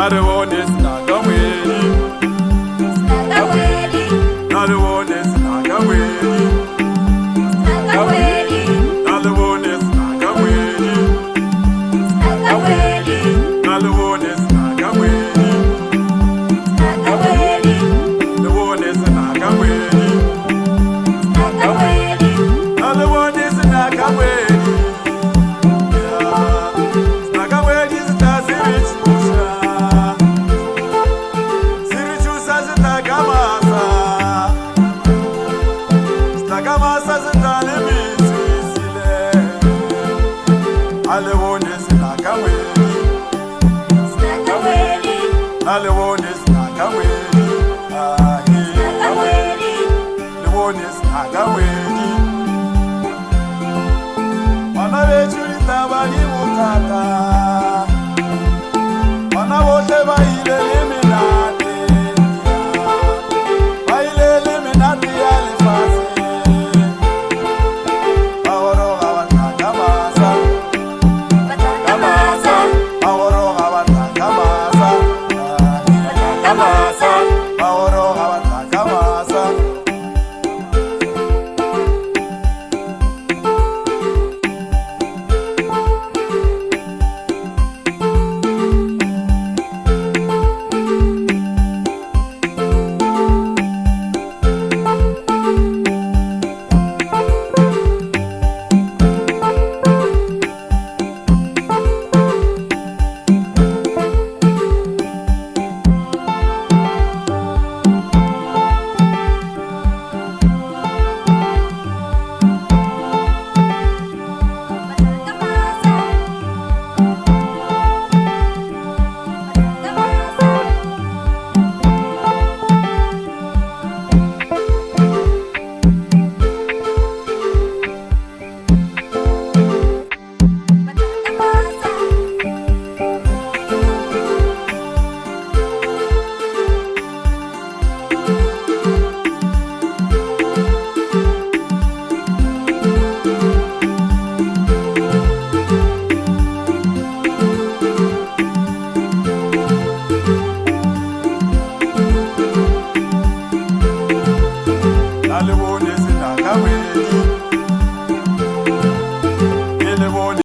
A re bone senaka ngwedi. Senaka ngwedi. A re bone senaka ngwedi. Senaka ngwedi. A re bone senaka ngwedi. Senaka ngwedi. A re bone senaka ngwedi. Senaka ngwedi. Le bone senaka ngwedi. Senaka ngwedi. A le bone senaka ngwedi. Senaka ngwedi se tla se re thuša. Se re thuša se tla ka masa. Se tla ka masa se tla le metsi sile. A le bone senaka ngwedi. Senaka ngwedi. A le bone senaka ngwedi. Ah, eh. Senaka ngwedi. Le bone senaka ngwedi. Bana bešo ditaba di bothata. Bana bohle ba ile le menate. Ba ile le menate ya lefase. Ba goroga ba tla ka masa. Ba tla ka masa. Ba goroga ba tla ka masa. Ba tla ka masa. Ba goroga ba tla ka masa. Ba tla ka masa. Ba tla ka masa. Ba tla ka masa. A le bone